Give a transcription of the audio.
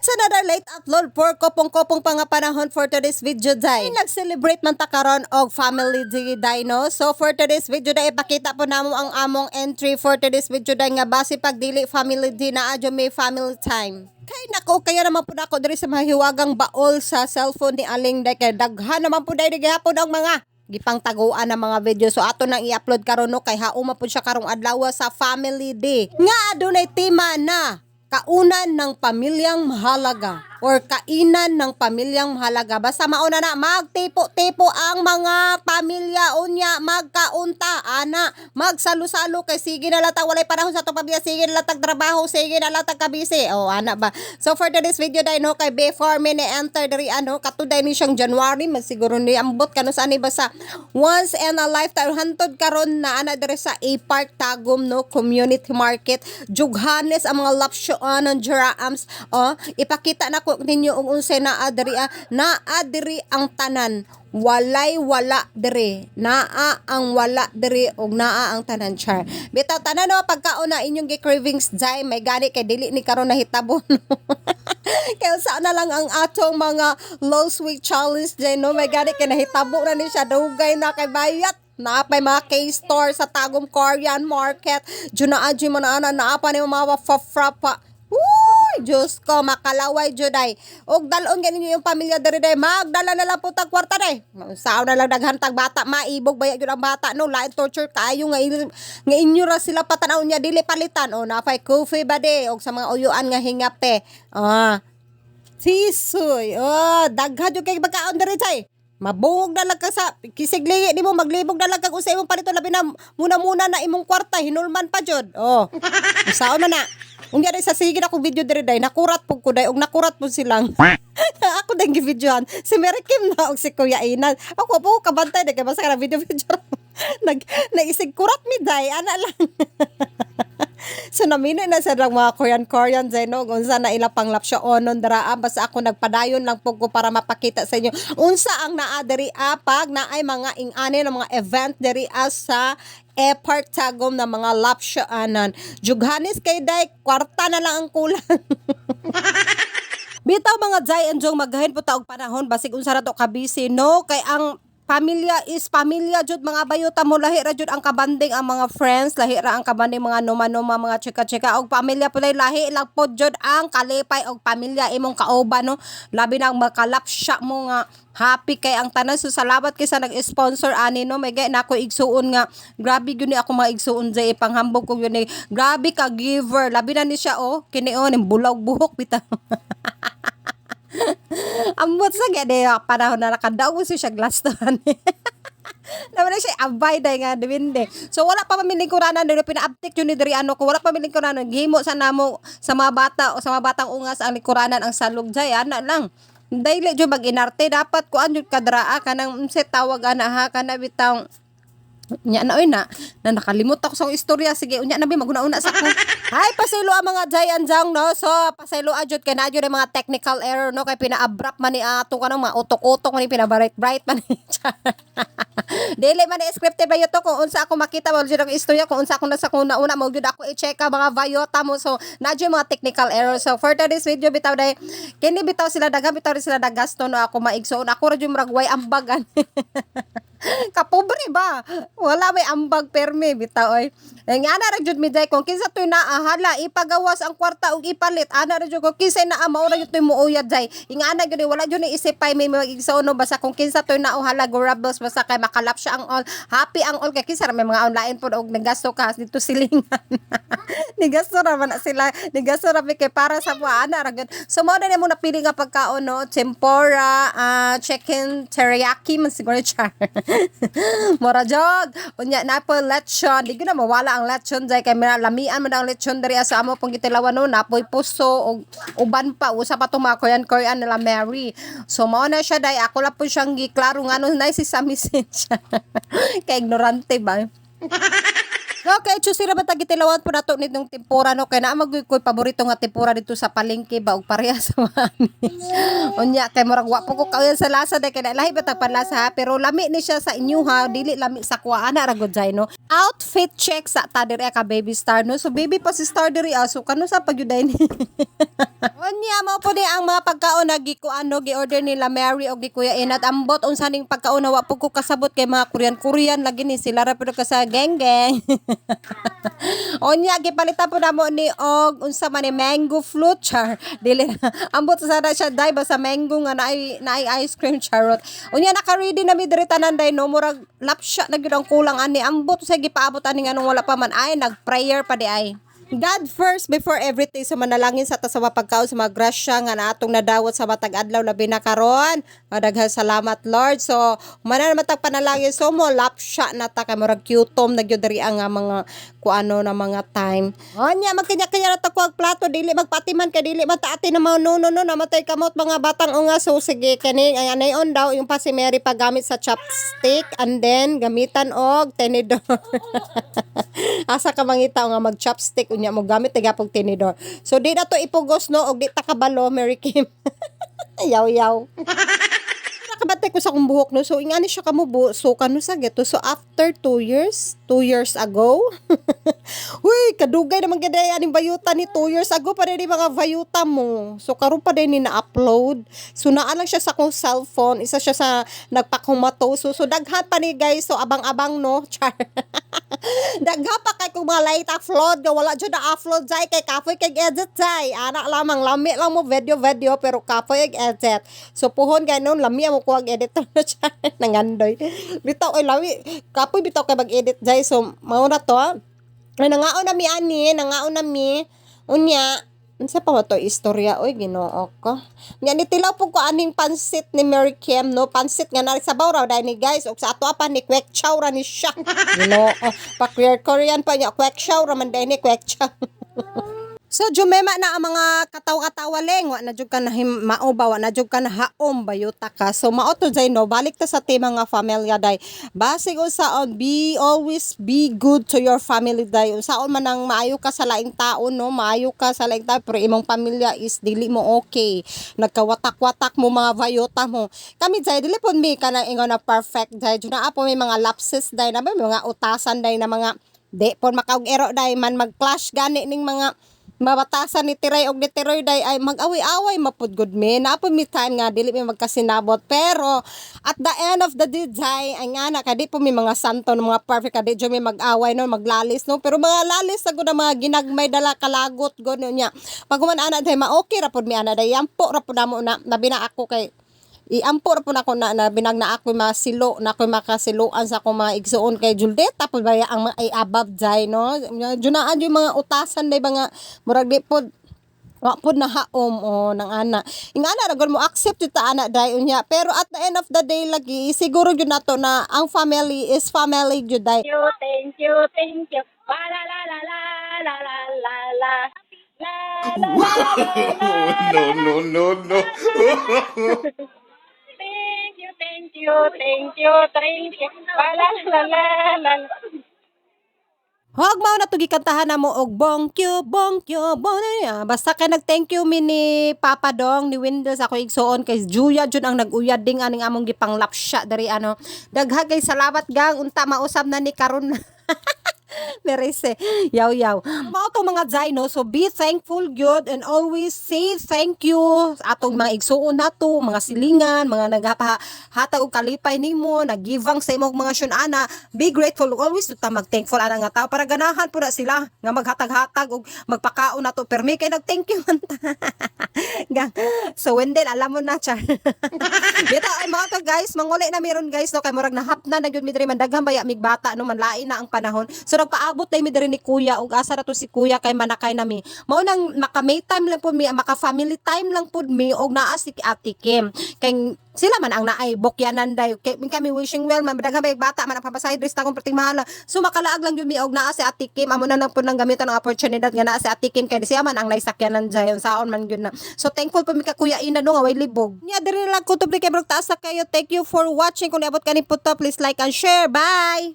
It's another late upload for kopong-kopong pa nga panahon for today's video day. Nag-celebrate man ta karon og Family Day day, no? So for today's video day, ipakita po namo ang among entry for today's video day nga base pag dili Family Day na adyo may family time. Kay nako, kaya naman po nako diri sa mahiwagang baol sa cellphone ni Aling day kay daghan naman po day gihapon ang mga gipangtaguan ng mga video. So ato nang i-upload karon, no, kay hauma po siya karong adlaw sa Family Day. Nga adunay tema na kaunan ng pamilyang mahalaga or kainan ng pamilyang mahalaga. Basta mauna na magtipo-tipo ang mga pamilya, unya magkaunta ana, magsalu-salo kay sige na lang ta, walay panahon sa atong pamilya, sige na lang tag trabaho, sige na lang tag kabisi. Oh, ana ba? So for today's video day, no, kay before me ni enter diri, ano, katuday ni siyang January man siguro ni ambot kano sa ani, basta once in a lifetime hantod karon na ana diri sa A Park Tagum, no, community market. Jughanes ang mga lapsyoan ng Jeraams. Oh, ipakita na ko ninyo ug unsay naa diri, ah. Naa diri ang tanan, walay wala diri, naa ang wala diri ug naa ang tanan, char. Bitaw tanan, no, pagkaon na inyong gi-cravings jay. May gani kay dili ni karon nahitabo, no? Kaya sa na lang ang atong mga low sweet challenge jay, no? May gani kay nahitabo na ni siya, dugay na kay bayat. Naa pay mga K-store sa Tagum Korean Market. Diyan na adyo mo na ana, naa pa ni mga frapa. Uy, Diyos ko, makalaway juday. Og dalon ganin yung pamilya diri day, magdala na lang po tag kwarta day. Sao na lang daghan tag bata, maibog baya gyud ang bata, no, lain torture kaayo nga inyo ra sila patanaw niya dili palitan. O napay coffee ba de og sa mga uyuan nga hingape. Ah. Tisoy. Oh, daghan jud kay pagkaon diri tay. Mabungog na lang ka sa kisigli di mo, maglibog na lang kag usa imong palito, labi na muna-muna na imong kwarta hinulman pa jud. Oh. Usaon man na. Unya day sa sige na akong video diri day, nakurat pud ko day og nakurat pud silang. Ako din gi-videohan si Mary Kim na og si Kuya Inan. Ako po kabantay day kay basta kana video video nag naisig kurat mi day, ana lang. So namina na sa mga Korean Korean dyan, no? Unsa na ila pang lapsyonon dara. Basta ako nagpadayon lang po ko para mapakita sa inyo unsa ang naa diri, pag naay mga ingani ng mga event diri sa Airport Tagum na mga lapsyoanan. Jughanis kay day, kwarta na lang ang kulang. Bitaw mga Jai and Jong, magahin po ta og panahon basig unsa ra to kabisi, no, kay ang pamilya is pamilya jud, mga bayuta mo. Lahi ra jud ang kabanding ang mga friends, lahi ra ang kabanding mga numa-numa, mga chika-chika og pamilya po, lahi lang pod jud ang kalipay og pamilya imong kauban, no, labi na ang makalapsya mo nga happy kay ang tanan. So salamat kay sa nag-sponsor ani, no. May gay na ako igsuon nga grabe gyud ni ako mga igsuon jay, ipanghambog ko gyud ni, grabe ka giver, labi na ni siya. Oh, kini, oh, ning bulaw buhok bitaw. Ambot sa gani panahon na nakadaog siya glass to. Naman na siya abay day nga depende. So wala pa mamilingkuranan dili pinaabtik yun ni diri, ano ko, wala pa mamilingkuranan, gihimo sa namo sa mga bata o sa mga batang ungas ang lingkuranan ang salog jay, ana lang. Dili jud mag-inarte, dapat kuan jud kadraa kanang unsay tawag ana ha, kana bitawng. Unya na oy na, na nakalimot ako sa akong istorya. Sige, unya na bi maguna-una sa ko. Hay, pasaylo ang mga Jay and Jang, no. So pasaylo jud kay naa jud ang mga technical error, no, kay pina-abrupt man ni atong kanang mga utok-utok man ni, pina-bright bright man ni. Dili man ni scripted ba to, kung unsa ako makita mo jud ang istorya, kung unsa ako nasa kuna una mo jud ako i-check ang mga vayota mo. So naa jud mga technical error. So for today's video bitaw day, kini bitaw sila daghan, bitaw rin sila nagasto, no. Ako maigsoon, ako ra jud murag way ambag ani. Kapobre ba? Wala may ambag perme bitaw oy. Eh, nga na ra jud mi day, kung kinsa toy naa, hala, ipagawas ang kwarta ug ipalit. Ana ra jud, kung kinsay naa, mao ra jud toy muuyad jay. Ingana gyud, wala jud ni isipay may magigsaon, no, basta kung kinsa toy naa, hala, go rebels, basta kay makalap siya ang all, happy ang all, kay kinsa ra may mga online pod og nagasto ka dito silingan. Nigasto ra man na sila, nigasto ra mi kay para sa buwa, ana ra gyud. So mao na nimo napili nga pagkaon, no, tempura, chicken teriyaki man siguro, char. Mura jog. Unya na po lechon. Di gyud na mawala ang lechon jay kay mira lamian man ang lechon diri sa amo pong gitilawan, no. Napoy puso og uban pa, usa pa tong mga Korean Korean nila Mary. So mao na siya day, ako lang po siyang giklaro nga no na si Samisin siya. Kay ignorante ba? Okay, choose ra ba ta gitilawan po nato nitong tempura, no, kay naa man koy paborito nga tempura dito sa palengke ba og parehas man. Unya kay murag wa po ko kauyan sa lasa day kay lahi ba tag panlasa ha, pero lami ni siya sa inyo ha, dili lami sa kuha, ana ra gud jay, no. Outfit check sa ta diri ka, baby star, no. So baby pa si star diri ah. So kano sa pagyuday ni. Unya mao po ni ang mga pagkaon na gi ano gi-order nila Mary og ni Kuya Inat. Ambot unsa ning pagkaon na wa po ko kasabot kay mga Korean Korean lagi ni sila ra pero ka sa geng geng. Unya gipalitan po namo ni og unsa man ni, mango float, char. Dili na. Ambot sa sana siya dai basta mango nga naay naay ice cream, charot. Unya naka-ready na mi diri tanan day, no. Murag lapsya na gyud ang kulang ani. Ambot sa gipaabot ani nganong wala pa man ay nag-prayer pa di ay. God first before everything, sa manalangin sa ta sa mga pagkaon, sa mga grasya nga naatong nadawat sa matag adlaw, labi na karon. Daghang salamat, Lord. So mana naman tag panalangin, so mo lapsya na ta kay murag cutom na gyud diri ang nga mga kuano na mga time. Onya magkanya-kanya na ta kuag plato, dili magpatiman kay dili man ta ati na mga no no no namatay kamot mga batang unga. So sige, kani ay anay on daw yung pa si Mary paggamit sa chopstick and then gamitan og tinidor. Asa ka mangita nga mag chopstick unya mo gamit tigapog tinidor? So di na to ipugos, no, og di ta kabalo, Mary Kim. Yaw yaw. Nakabantay ko sa akong buhok, no. So ingani siya kamubo. So kano sa geto. So after 2 years, 2 years ago. Uy, kadugay naman gid aning bayuta ni. 2 years ago pa rin mga bayuta mo. So karon pa din ni na-upload. So naa lang siya sa akong cellphone. Isa siya sa nagpakumato. So daghan pa ni, guys. So abang-abang, no. Char. Daghan pa kay kung mga late upload nga wala jud na upload jay kay kapoy kay edit jay. Ana lamang, lami lang mo video video pero kapoy og edit. So puhon kay noon lami mo kuwag editor na siya nangandoy. Bitaw oy, lami kapoy bitaw kay mag-edit jay. So mao na to. Ah. Ay, nangaon na mi ani, nangaon na mi. Unya, unsa pa ba to istorya oy, Ginoo ko. Nya ni tilaw po ko aning pansit ni Mary Kim, no, pansit nga na sabaw raw dai ni, guys, ug sa ato pa ni kwek chow ra ni siya. Ginoo, pa Korean pa niya, kwek chow ra man dai ni, kwek chow. So jumema na ang mga kataw-katawa leng, wa na jud ka na mao ba, wa na jud ka na haom bayuta ka. So mao to jay, no, balik ta sa tema nga pamilya day. Basig unsaon, be always be good to your family day. Unsaon man ang maayo ka sa laing tao, no, maayo ka sa laing tao pero imong pamilya is dili mo okay. Nagkawatak-watak mo mga bayuta mo. Kami jay dili pud mi kanang ingon na perfect jay. Jud naa po may mga lapses day na may mga utasan day na mga di po makaug-ero day man mag-clash gani ning mga mabatasan ni Tiray og ni Tiroy day ay mag-away-away mapud gud mi. Naa po mi time nga dili mi magkasinabot pero at the end of the day jay, ay nga na kadi po mi mga santo ng mga perfect, kadi jud mi mag-away, no, maglalis, no, pero mga lalis sa gud ang mga ginagmay dala kalagot gud niya. Pag human ana day ma okay ra pud mi ana day, yampo ra pud namo na labi na ako kay iampo ra pud ako na binag na ako masilo na ako makasiluan sa akong mga igsuon kay Juldeta pud baya ang mga iabab jay, no. Junaan yung mga utasan day mga murag di pod wa pod na haom o nang ana ing ana ra gud mo accept jud ta ana day unya, pero at the end of the day lagi siguro jud nato na ang family is family jud day. You, thank you, thank you. La la la la la la la la la. La la la la. No, no. Thank you, thank you, thank you, thank you. La la la la la. Hog mao na to gikantahan na mo og bongkyo bongkyo bon. Basta kay nag thank you mi ni Papa Dong ni Windows ako igsuon kay Juya jud ang nag-uyad ding aning among gipanglapsya diri ano. Daghan kay salamat gang, unta mausab na ni karon. Merese. Yaw yaw. Mao to mga jay, no. So be thankful gyud and always say thank you sa atong mga igsuon nato, mga silingan, mga nagapahatag og kalipay nimo, nagivang sa imong mga syun-ana. Be grateful. Always ta mag-thankful ana nga tao para ganahan po na sila nga maghatag-hatag og magpakaon nato. Permi kay nag-thank you man ta. Gang. So Wendell, alam mo na, char. Bitaw ay mga to guys, manguli na meron, guys, no, kay murag nahap na na gyud mi diri man daghan baya mig bata, no, manlain na ang panahon. So nagpaabot na mi diri ni kuya ug asa na to si kuya kay manakay na mi. Mao nang maka may time lang pud mi, maka family time lang pud mi og naa si Ate Kim. Kay sila man ang naay bokyanan day kay kami wishing well man, daghan bay bata man ang papasahe diri sa akong perting mahala. So makalaag lang gyud mi og naa si Ate Kim. Amo na lang pud nang gamitan ang opportunity nga naa si Ate Kim kay siya man ang naisakyanan jayon saon man gyud na. So thankful pa mi ka Kuya Ina, no, nga way libog. Nya diri lang ko tubli kay taas na kayo. Thank you for watching. Kung niabot ka ni puto, please like and share. Bye.